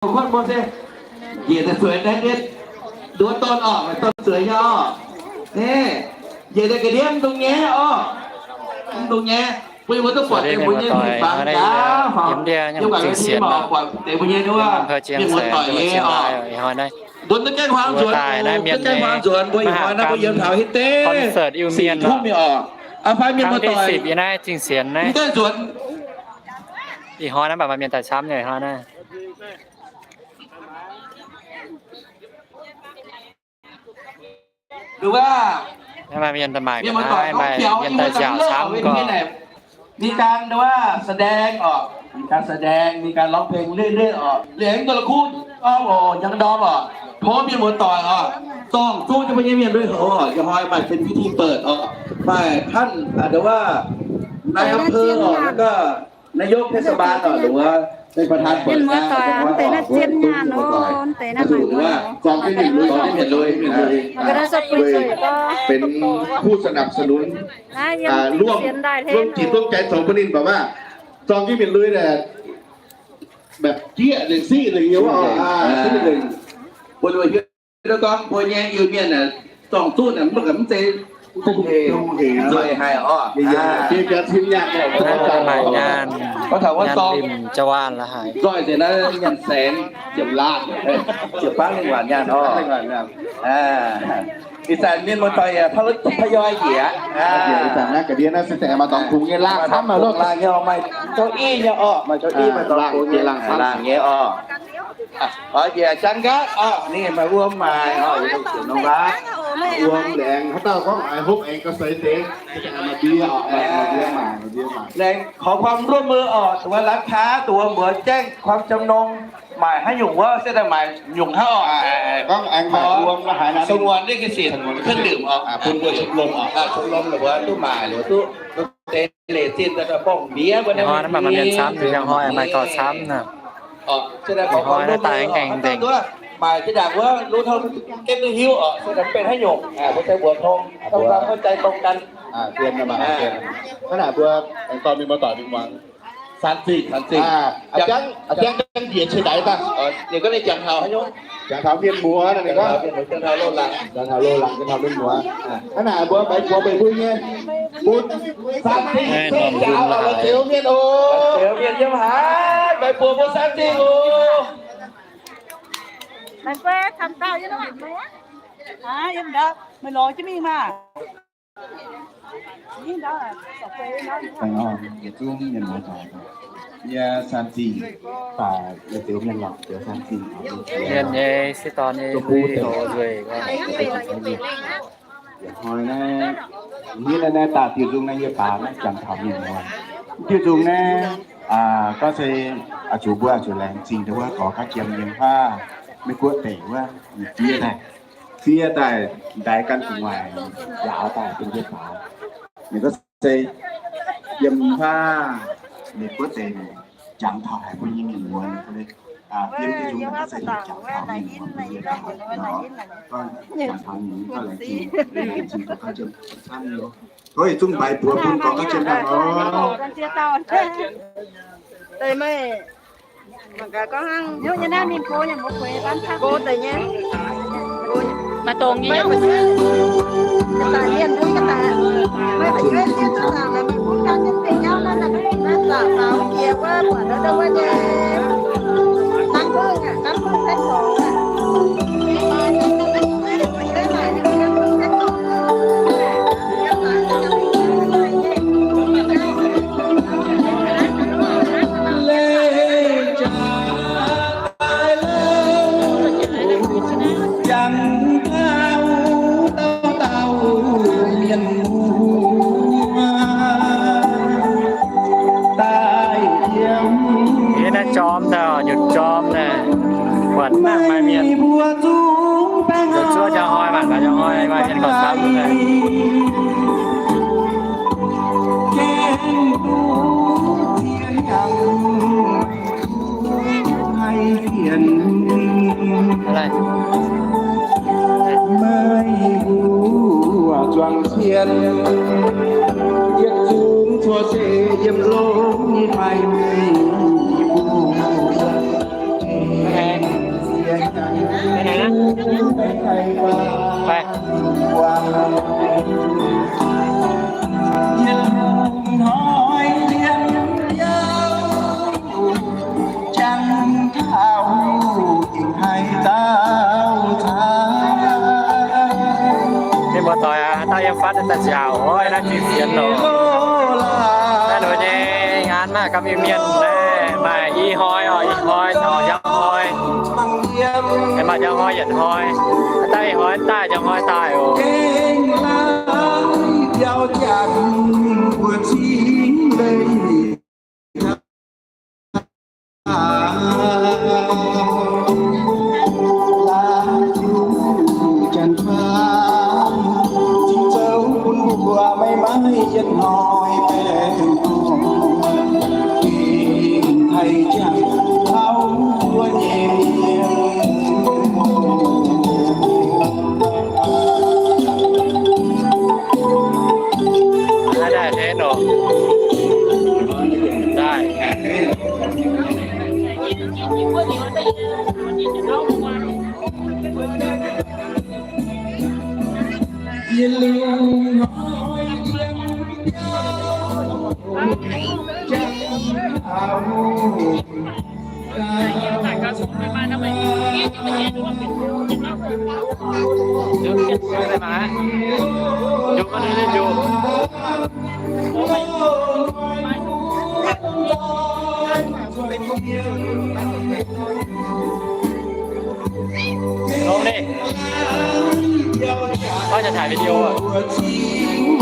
kuotv mbuo se njiec daaih zueiz naaiv, nduov dorn oc, maaih dorn zueiz nyei oc. Naaiv njiec daaih ga'ndiev mv dungx nyaiv oc. Mv dungx nyaiv. Mbuo yie mbuo duqv buatc deix mbuo nyei fingx fangx jaax, yiem ndiev nyei zingh sienx oc, yiem ndiev nyei mienh muoz-doic nyei oc. Mbuo duqv gaengh huaang nzuonx, duqv gaengh huaang nzuonx, mbuo ih hnoi naaiv mbuo yiem taux hitv deix sic duqv mingh oc. Aa, fai mienh muoz-doic, mv gaengh nzuonx. Ih hnoi naaiv mv baac maaih mienh daaih camv nyei ih hnoi naaiv. Maaih mienh daaih maaic ga'naaiv, maaih mienh daaih nziaauc camv gorqv. Mi ganh nduov แสดง oc, mi ganh แสดง, mi ganh ร้องเพลง เรื่อยๆ oc. Liuz aengx nduov la'kuqv dorngx oc, hnyangx ndorm oc. Tov mienh muoz-doic oc, zorng zuqv jienv mbuo nyei mienh nduov houx oc. Ih hnoi maaih เป็นพิธีเปิด oc, maaih ท่าน nduov นายอำเภอ oc, แล้วก็ นายกเทศบาล oc, หรือว่า เป็นประธานเปิดงาน เป็นผู้สนับสนุน อ่า ร่วม ร่วมจิตร่วมใจ สองคนนี้ แบบว่า zorng jienv mienh lui naaic, แบบ jieqv lengc siqv lengc nyei, อ่า siqv lengc, บนเวที gorngv mbuo nyei Iu-Mienh naaic, zorng zuqv naaic mv baac mv zeiz nzueic haic oc. Gorngv taux wuov zorng nzoih nzengc naaiv nyanc saengx ziepc laanh, ziepc baeqv lengh waanc nyanc oc. Ih zanc mienh muoz-doic yaac taux ทยอย njiec. Ih zanc naaiv ga'ndiev naaiv se maaih dorngx kungx nyei laangh camv, laangh nyei oc, maaih เก้าอี้ nyei oc, maaih เก้าอี้ maaih dorngx kungx nyei laangh nyei oc. Oix njiec jangv nqaatv oc, ninh maaih wuom maaic oc, yietc dongh ziouc nongx waac, wuom laengz, haaix dauh gorngv haaix hopv aengx ga'seix deix, maaih mbie oc, maaih mbie maaic, maaih mbie maaic. Laengz ขอความร่วมมือ oc, dongh wuov ร้านค้า dongh wuov mbuox jaengv ความจำนง maaic haaix nyungc wuov se daaih maaic nyungc hnangv oc. Gorngv aengx maaic wuom haaix nor สงวนลิขสิทธิ์เครื่องดื่ม oc, bun mbuo ชมรม oc, ชมรม ninh mbuo duqv maaic, ninh mbuo duqv deix leiz zinh daaih borngh mbiex mbuo naaiv. Ih hnoi naaiv maaih mienh camv, ih hnoi maaih gauh camv naaic. Ih hnoi naaiv daaih aengx gaengh nzengc. Maaic jiex ndaangc wuov, lunx hnoi gaengh duqv hiuv oc, se daaih benx haaix nyungc, mbuo se mbuox tong, ทำความเข้าใจตรงกัน. Hnangv naaic mbuo aengx dorh mienh muoz-doic mingh muangx. San Zingh, San Zingh. A'jangv, a'jangv njiec cie ndaix daaih. Ninh gorngv ninh jangx taux haaix nyungc? Jangx taux mienh muoz naaic, ninh gorngv. Jangx taux loz-laangz, jangx taux loz-laangz, jangx taux mienh muoz. Hnangv naaic mbuo baix buoz baix mbuo nyei, bun San Zingh ceng jaax oc, la'zioux mienh oc. La'zioux mienh yiem haaix, baix buoz bun San Zingh oc. Meih guei camv dauh yiem naaiv, yiem ndau, meih lorz jienv mingh maah. Yie zungv mienh muoz-doic, yie San Zingh, daaih la'zioux mienh lorqc, la'zioux San Zingh. Mienh nyei sieqv dorn nyei lui houx nzueic. Yietc hnoi naaiv, hnoi naaiv daaih diuh nzung naaiv yie baac naaiv jangx taux mienh muoz. Diuh nzung naaiv, gorngv se, zuqc mbuo zuqc laengz zingh dongh wuov gorx ga'jiem yiem haav, Meiv Guoqv deic wuov, fiev daaih, fiev daaih ndaix gan gu'nguaaic njaaux daaih bun yie faaux. Ninh gorngv se yiem haav, Meiv Guoqv deic jangx taux haic mbuo nyei mienh muoz. Yiem diuh nzung naaiv se jangx taux mienh muoz bun yie faaux. Gorngv jangx taux ninh gorngv laengz zingh, laengz zingh gorx ga'jiem camv nyei. Gorngv yietc zungv baix buoz bun gorx ga'jiem daaih oc. Maaih dongh nyei. Yie naaiv jorm daaih, nyutc jorm naaic, buatc mangc maaih mienh, zuov njang hnoi mangc gaax njang hnoi maaih mienh gorqv camv naaic. Đi. Mbuo doic aac, dauh yiem fatv daaih nziaauc oix naaiv zingh sienx loh. Naaiv ninh mbuo nyei ngaanv maaih gapv mienh mienh naaiv, maaih i hnoi oc, i hnoi caux njang hnoi. Maaih njang hnoi yietc hnoi. Daaih i hnoi daaih, njang hnoi daaih oc. Daaih, daaih, daaih, daaih. Longx đi. Bácจะถ่ายวิดีโออ่ะ.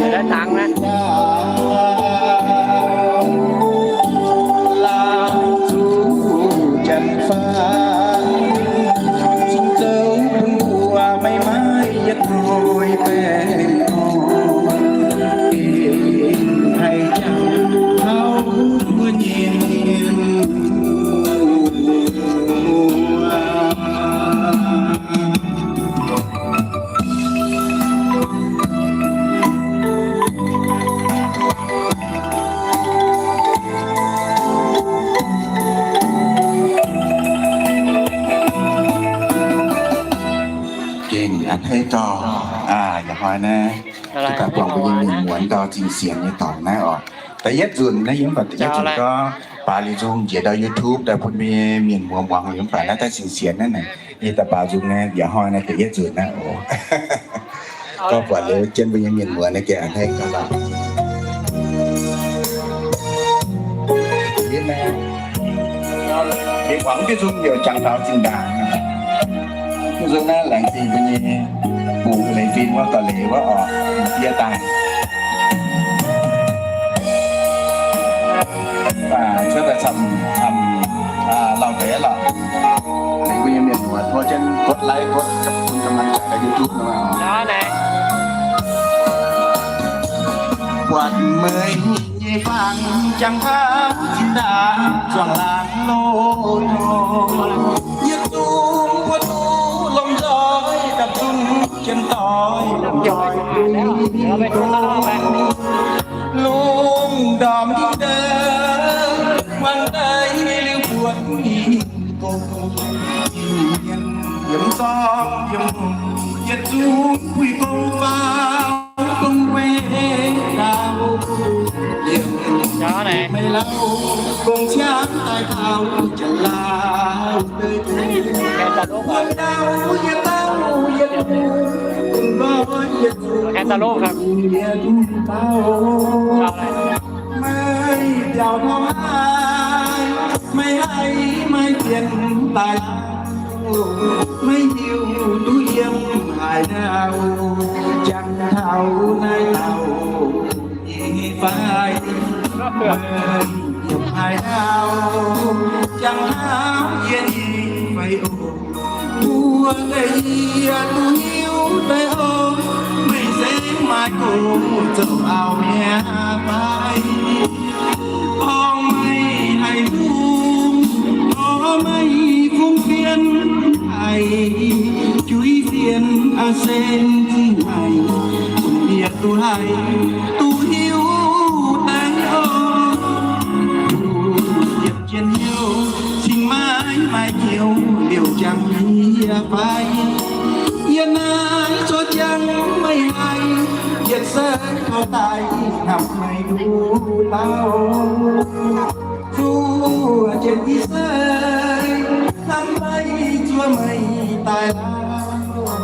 Để đá thắng đấy. Gengh a'hneiv dorh, aa, yaac hnoi naaiv, duqv gaax buangh mbuo nyei mienh muonz ndau zingh sienx nyei dorngx naaiv oc. Da'yietv nzunc naaiv yie mv baac da'yietv nzunc gorngv baaix liuz nzung njiec ndau YouTube daaih bun mbuo nyei mienh muoz muangx liuz mv baac naaiv daaih zingh sienx naaiv naaic, yie daaih baaix nzung naaiv yaac hnoi naaiv da'yietv nzunc naaiv oc. Gorngv buatc liuz jienv mbuo nyei mienh muonz naaiv gengh a'hneiv gauh lauh. Yie muangx jienv nzung liouc jangx taux zinh ndaangc. Nzung naaiv laengz zingh mbuo nyei bungx leiz fim wuov gauh leiz wuov oc, yie daaih. Cuotv daaih camv, camv, lauh deix lorqc. Mbuo nyei mienh muoz tov jienv กดไลค์ กด bun ga'naaiv daaih YouTube nor. Buatc meih nyei fangx jangx taux zinh ndaangc zuangx laangz loz nor, yietc zungv mbuo duqv lomh nzoih dapv zunv jien doix, lungh ndorm dingh deix, muangx daaih liuz buonv mingh gong, yiem zorng yiem hungh, yietc zungv puix gong faaux gong weic daauh, liemh meih lauh gong ciangv daaih taux janx-laauh deix. Yie dauh, yie dauh, yie dauh, yie dauh, yie dauh. Meih biaux taux haaix, meih haih maaih zien daaih lauh, meih hiuv duqv yiem haaix ndau, jangx taux naaiv dauh nyei fai? Meih yiem haaix ndau, jangx taux yie nyei fai oc? Mbuo deix yie duqv hiuv deix oc, meih se maaih gong zoux auv mi'aqv fai? Orn meih haiz lungh, orn meih fungx fienx haiz juiz fienx a'sen zingh haic, bun yie duqv haih duqv hiuv deix oc. Yietc jien hnyouv cingx maiv maaih nyouz liouc Jangx yie fai, yie naaiv zuov jangx meih haiz, yietc seix taux daaih hnamv meih duqv lauh. Zuov jienv ih seix, hnamv meih zuov meih daaih lauh.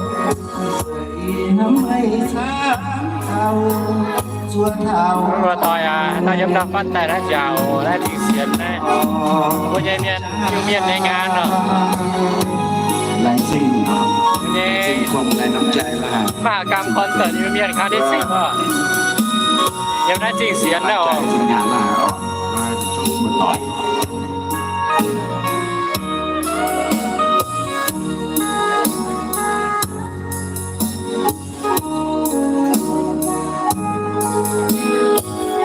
Ih seix hnamv meih camv taux zuov taux. Mbuo doic aac, naaiv yiem ndau fatv daaih naaiv nziaauc naaiv dingc sienx naaiv, mbuo nyei mienh, Iu-Mienh nyei nqaang nor. Laengz zingh, laengz zingh ความ แรงน้ำใจ mv baac gamh concert Iu-Mienh kangv deix singh oc. Yiem naaiv dingc sienx naaiv oc.